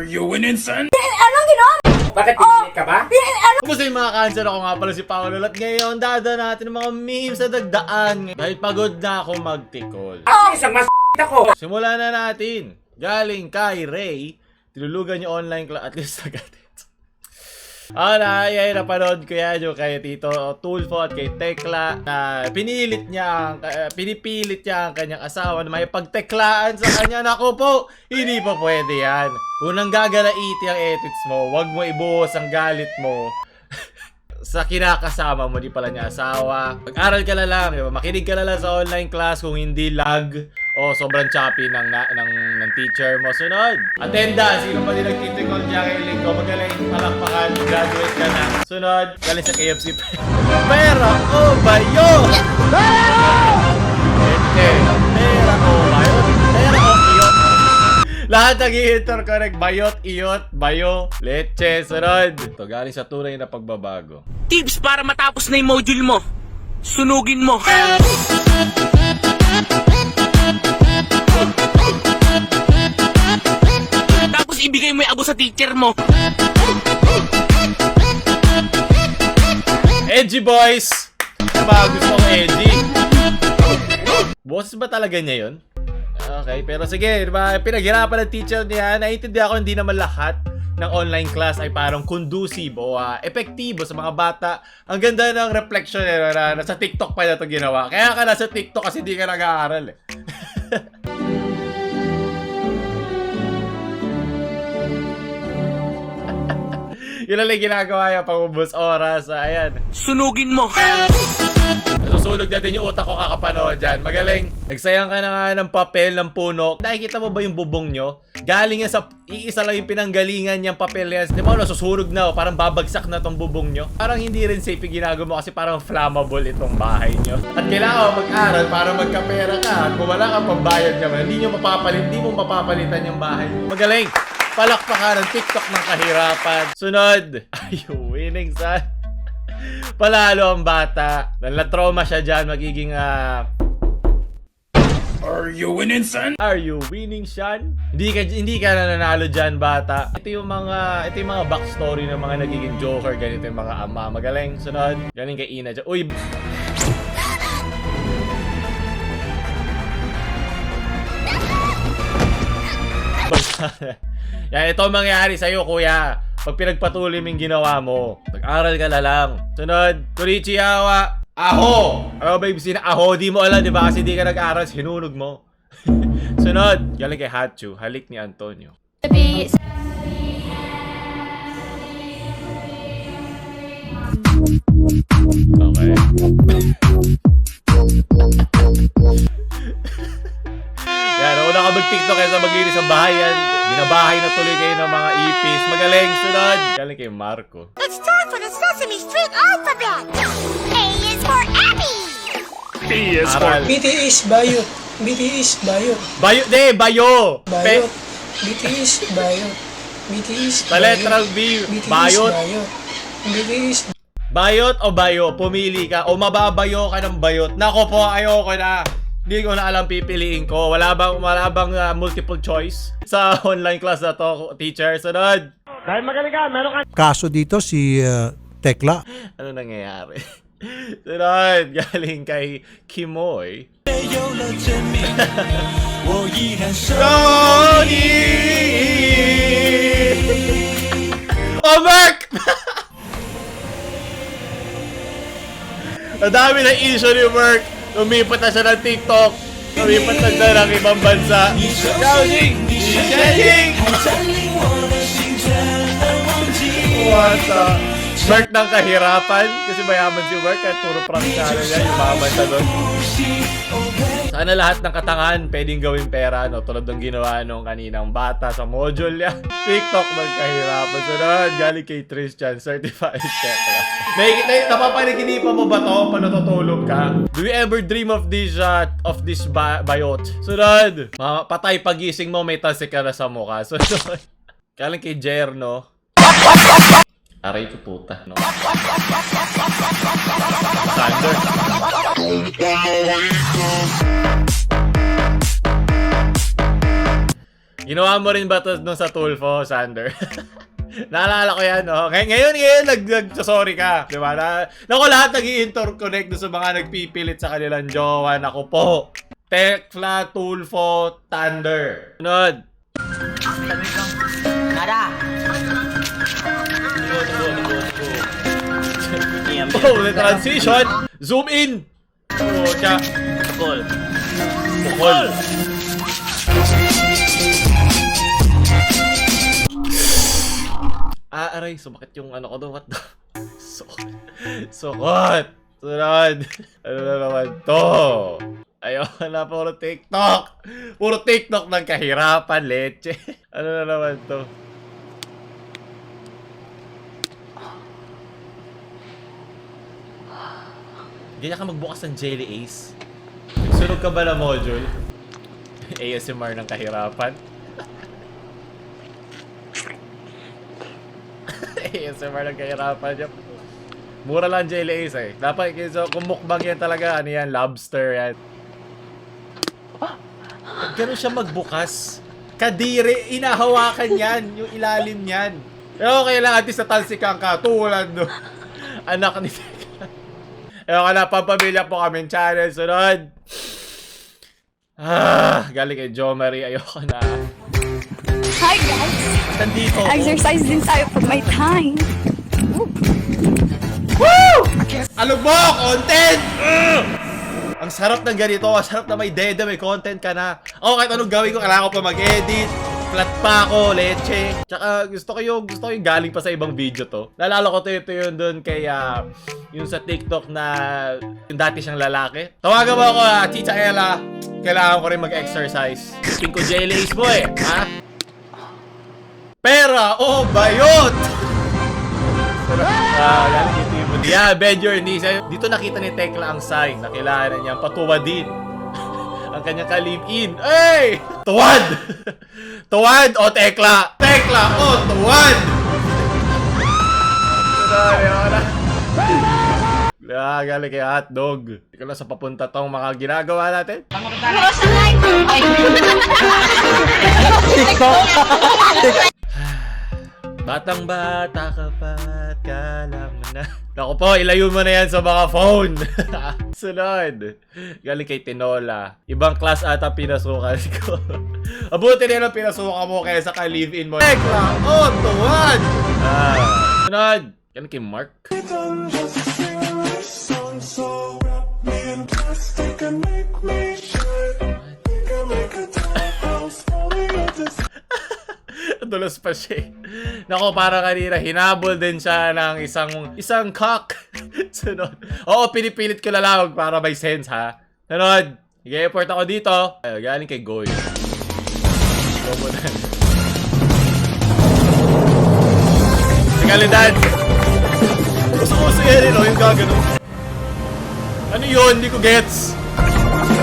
Are you winning, son? Anong ginawa mo? Bakit pinilit ka ba? Ano? Kumusta yung mga cancer? Ako nga pala si Paolo at ngayon dada natin ang mga memes sa dagdaan dahil pagod na ako magtikol. At isang mas ako. Simulan na natin. Galing kay Ray, tinulugan yung online class at least agad. Ah, na, ay, napanood ko yan yung kay Tito Tulfo at kay Tekla na pinilit niya ang, pinipilit niya ang kanyang asawa na may pagteklaan sa kanya. Naku po, hindi pa pwede yan. Kung nanggagalaiti ang ethics mo, wag mo ibuhos ang galit mo sa kinakasama mo, di pala niya asawa. Mag-aral ka na lang, di ba? Makinig ka na lang sa online class kung hindi lag o sobrang choppy ng teacher mo. Sunod! Attendance! Sino pa din nagtitikol dyan kay Lingko? Magaling, palakpakan, graduate ka na. Sunod, galing sa KFC. Pera o bayo! Pera! Pera o bayo? Pera o iyo? Lahat nag interconnect. Bayot, iyot, bayo, leche, sunod. Ito, galing sa tunay na pagbabago. Tips para matapos na yung module mo. Sunugin mo. Tapos ibigay mo yung abo sa teacher mo. Edgy boys! Ano ba gusto kong edgy? Boses ba talaga niya yun? Okay, pero sige, di ba? Pinaghirapan ng teacher niya. Naiintindihan ko hindi naman lahat ng online class ay parang conducive o epektibo sa mga bata. Ang ganda ng reflection eh, na nasa TikTok pa na ito ginawa. Kaya ka nasa TikTok kasi hindi ka nag-aaral eh. Yun lang yung ginagawa niya pang ubos oras. Ayan. Sunugin mo. Nasusunog na din yung utak ko kakapanood dyan. Magaling. Nagsayang ka na nga ng papel ng puno. Nakikita mo ba yung bubong nyo? Galing yan sa... Iisa lang yung pinanggalingan niyang papel yan. Di ba nasusunog na oh, parang babagsak na tong bubong nyo. Parang hindi rin safe yung ginagawa mo kasi parang flammable itong bahay nyo. At kailangan mo mag-aral para magkapera ka. At kung wala kang pambayad naman, hindi mo mapapalitan yung bahay. Magaling! Palakpakan ng TikTok ng kahirapan. Sunod! Ay, winning son. Palalo ang bata. Nalatroma siya dyan, magiging Are you winning, son? Are you winning, Sean? Hindi ka na nanalo dyan, bata. Ito yung mga backstory ng mga nagiging joker, ganito yung mga ama. Magaling, sunod. Galing kay Ina dyan. Uy! Yan, ito ang mangyayari sa'yo, kuya. Pag pinagpatuloy mo yung ginawa mo, mag-aral ka na lang. Sunod, Kurichiyawa. Aho! Ano ba ibig sabihin ng aho? Di mo alam, di ba? Kasi di ka nag-aral, sinunog mo. Sunod, galing kay Hachu, halik ni Antonio. Okay. Yan, una ka mag-TikTok kaysa maglinis ang bahay yan. Binabahay na tuloy kayo ng mga ipis. Magaling, sunod. Galing kay Marco. It's time for the Sesame Street alphabet. A is for Abby. Aral. BTS Bayot. BTS Bayot. Bayo, de, bayo. Pe, Bayot. BTS Bayot. BTS sa letrang B, BTS bayot. Bayot. BTS Bayot o bayo, pumili ka. O mababayo ka ng bayot. Nako po, ayoko na. Hindi ko na alam pipiliin ko. Wala bang multiple choice sa online class na to, teacher? Sunod. Kaso dito si Tekla. Ano nangyayari? Sunod, galing kay Kimoy. Tony! Oh, Mark! Ang dami na issue ni Mark. Lumipat na siya ng TikTok. Lumipat na siya ng ibang bansa. Xiaojing! Xiaojing! What the? Mark ng kahirapan. Kasi mayaman si Mark. Kahit puro prank channel niya. Yumaman siya doon. Sana lahat ng katangahan pwedeng gawin pera, no? Tulad ng ginawa nung kaninang bata sa module niya. TikTok ng kahirapan. Sunod, galing kay Tristan, certified tekla. Napapanaginipan mo ba to pag natutulog ka? Do you ever dream of this, bayot? Sunod, patay pagising mo, may talsik ka na sa mukha. Sunod, galing kay Jerno. Aray ko puta, no? Thunder. Ginawa mo rin ba to nung sa Tulfo, Sander? Naalala ko yan, no? Ngayon, nag-sorry ka. Di ba? Naku, lahat nag interconnect doon sa mga nagpipilit sa kanilang jowa. Naku po. Tekla, Tulfo, Thunder. Sunod. Nara! Oh, the transition. Zoom in. Oh, siya. Bukol. Bukol. Ah, aray, sumakit yung ano ko doon. What the? Sukot. Sukot. Sunod. Ano na naman to? Ayoko na, puro TikTok. Puro TikTok ng kahirapan, leche. Ano na naman to? Ganyan ka magbukas ng Jelly Ace. Nagsunog ka ba na module? ASMR ng kahirapan. ASMR ng kahirapan. Yup. Mura lang Jelly Ace eh. Dapat so, kung mukbang yan talaga, ano yan, lobster yan. Ganun siya magbukas. Kadiri, inahawakan yan, yung ilalim niyan. Pero okay lang, at least natalsikan ka, tulad no. Anak ni Tekla. Ewan ka na, pampamilya po kami channel. Sunod. Ah, galing kay Jo Marie. Ayoko na. Hi guys! Nandito ako. Exercise din tayo pag may time. Woo! Alam mo, content! Ugh! Ang sarap ng ganito. Ang sarap na may dede, may content ka na. Ako kahit anong gawin ko, kailangan ko pa mag-edit. Flat pa ako, leche. Tsaka gusto ko yung galing pa sa ibang video to. Naalala ko to, ito yun dun kay, yung sa TikTok na yung dati siyang lalaki. Tawagan mo ako, Tita Ella. Kailangan ko rin mag-exercise. Pink ko jelly ace mo eh, ha? Pera o bayot! Ah, galing kay Timothy. Yeah, bend your knees. Ay, dito nakita ni Tekla ang sign na kailangan na niyang patuwadin ang kanyang ka-live-in. Ay! Tuwad! Tuwad o Tekla? Tekla o tuwad! Sorry, wala. Ah, galing kay hotdog. Hindi ko lang sa papunta tong mga ginagawa natin. Batang bata ka pa at kala mo na. Naku po, ilayo mo na yan sa mga phone. Sunod. Galing kay Tinola. Ibang class ata pinasukan ko. Abuti na lang pinasukan mo kaysa ka live-in mo. Tekla, oh, tuwan! Ah. Sunod. Galing kay Mark. Dulas pa siya eh. Nako, para kanina, hinabol din siya ng isang isang cock. Sunod. Oo, pinipilit ko na lang para may sense ha. Sunod. Nag-effort ako dito. Ay, galing kay Goy. Go mo na. Kalidad. Gusto ko yan eh, no? Yung gagano. Ano yun? Hindi ko gets.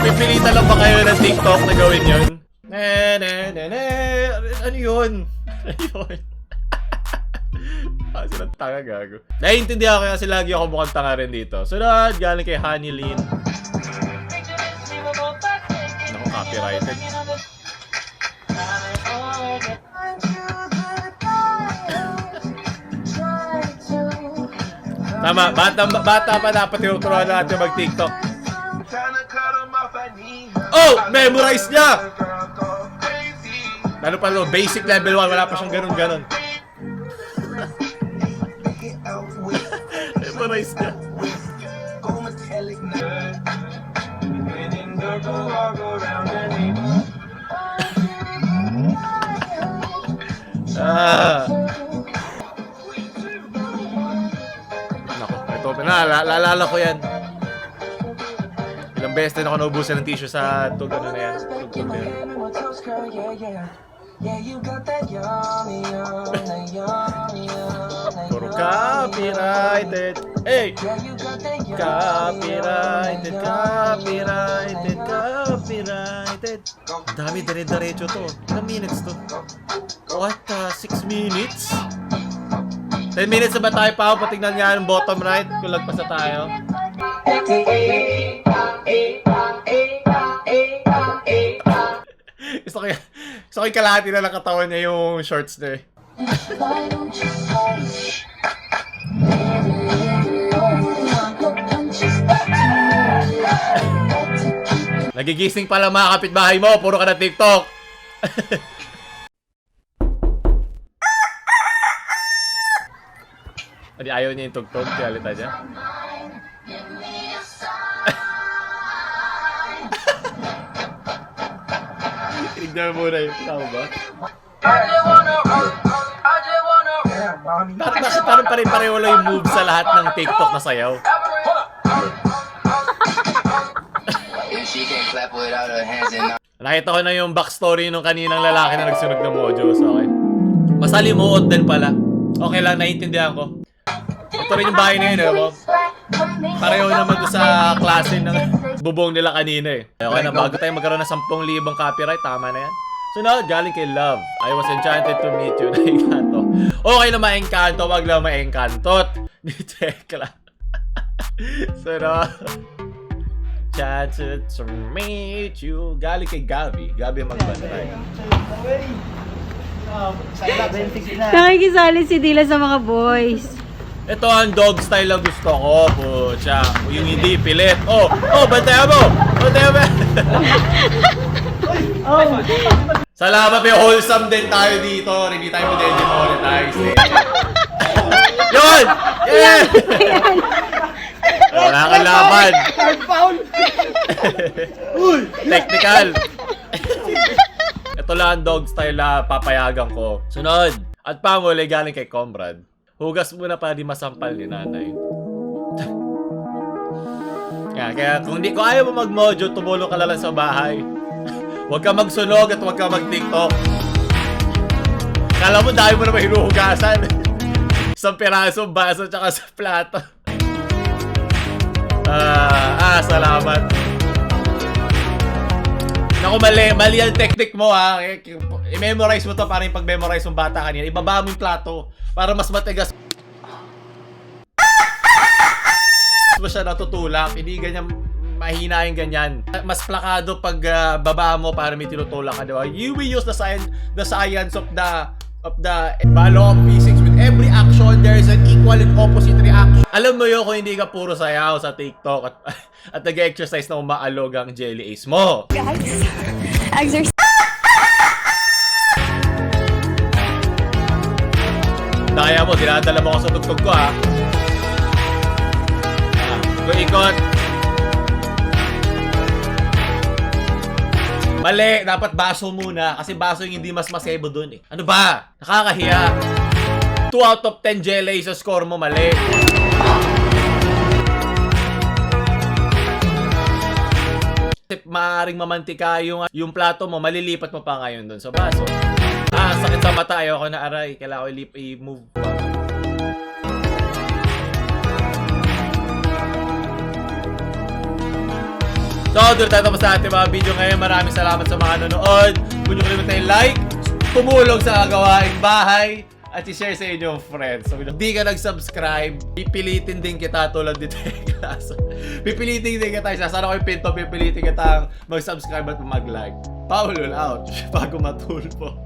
Pipilitan lang ba kayo ng TikTok na gawin yun? Ne, ne, ne, ne. Ano yun? Ano yun? Ah, silang tanga gago. Naiintindihan ko kasi lagi ako mukhang tanga rin dito. Sunod, galing kay Honey Lynn. Naku, copyrighted. Tama, bata, bata pa dapat tinuturuan natin mag-TikTok. Oh! Memorize niya! Lalo pa no, basic level 1, wala pa siyang ganun-ganun. Memorize niya. Ah. Nako, ito na, naalala ko yan. Ilang beses din ako naubusan ng tissue sa tug, ano na yan. Tugtog na yan. Puro copyrighted. Hey! Copyrighted, copyrighted, copyrighted. Ang dami, dire-diretso to. Ilang minutes to? What? 6 minutes? 10 minutes na ba tayo pa? Patignan nga ng bottom right kung lagpas na tayo. Gusto ko yan. So, kay kalahati na lang katawan niya yung shorts niya eh. Why don't you say? Nagigising pala mga kapitbahay mo, puro ka na TikTok. Adi, ayaw niya yung tugtog, pinalitan niya. Tinignan mo muna yung tama ba? Parang, bakit parang pare-pareho lang yung move sa lahat ng TikTok na sayaw? Nakita ko na yung backstory nung kaninang lalaki na nagsunog ng mojo sa akin. Masalimuot din pala. Okay lang, naiintindihan ko. Ito rin yung bahay na yun, eh, mo. Pareho naman doon sa klase ng bubong nila kanina eh. Okay na, bago tayo magkaroon ng 10,000 copyright, tama na yan. Sunod, galing kay Love. I was enchanted to meet you. Na-engkanto. Okay na ma-engkanto, wag lang ma-engkantot. Ni Tekla. Sunod. Enchanted to meet you. Galing kay Gabi. Gabi ang magbantay. Nakikisali si Dila sa mga boys. Ito ang dog style na gusto ko, pucha. Yung hindi pilit. Oh, oh, bantayan mo! Bantayan mo! Salamat, may wholesome din tayo dito. Hindi tayo mo-demonetize. Eh. Yun! Yeah! Wala kang laban. Technical. Ito lang ang dog style na papayagan ko. Sunod. At panguli galing kay Comrade. Hugas muna para di masampal ni nanay. Kaya kung di ko ayaw mo mag-mojo, tumulong ka na lang sa bahay. Huwag ka magsunog at huwag ka mag-TikTok. Kala mo dahil mo naman hinuhugasan. Isang pirasong baso tsaka sa plato. Ah, salamat. Naku, mali. Mali ang technique mo, ha. I-memorize mo to para yung pag-memorize ng bata kanina. Ibaba mo yung plato para mas matigas mo siya natutulak. Hindi ganyan, mahina yung ganyan. Mas plakado pag baba mo para may tinutulak ka, di ba? You will use the science of the law of physics. With every action, there is an equal and opposite reaction. Alam mo yun kung hindi ka puro sayaw sa TikTok at nag-exercise na umaalog ang jelly ace mo. Guys, exercise. Daya mo, dinadala mo ako sa tugtog ko ha. Ah, ikot. Mali, dapat baso muna kasi baso yung hindi mas masebo dun eh. Ano ba? Nakakahiya. 2 out of 10 jelly sa score mo, mali. Kasi maaaring mamantika yung plato mo, malilipat mo pa ngayon dun sa baso. Ah, sakit sa mata. Ayoko na, aray. Kailangan ko i-move pa. So, doon tayo tapos sa ating mga video ngayon. Maraming salamat sa mga nanonood. Kung nyo kalimutan yung like, tumulong sa gawaing bahay, at i-share sa inyong friends. So, kung hindi ka nag-subscribe, pipilitin din kita tulad ni Tekla. So, pipilitin din kita. Sasara ko yung pinto, pipilitin kita mag-subscribe at mag-like. Paul out bago matulpo.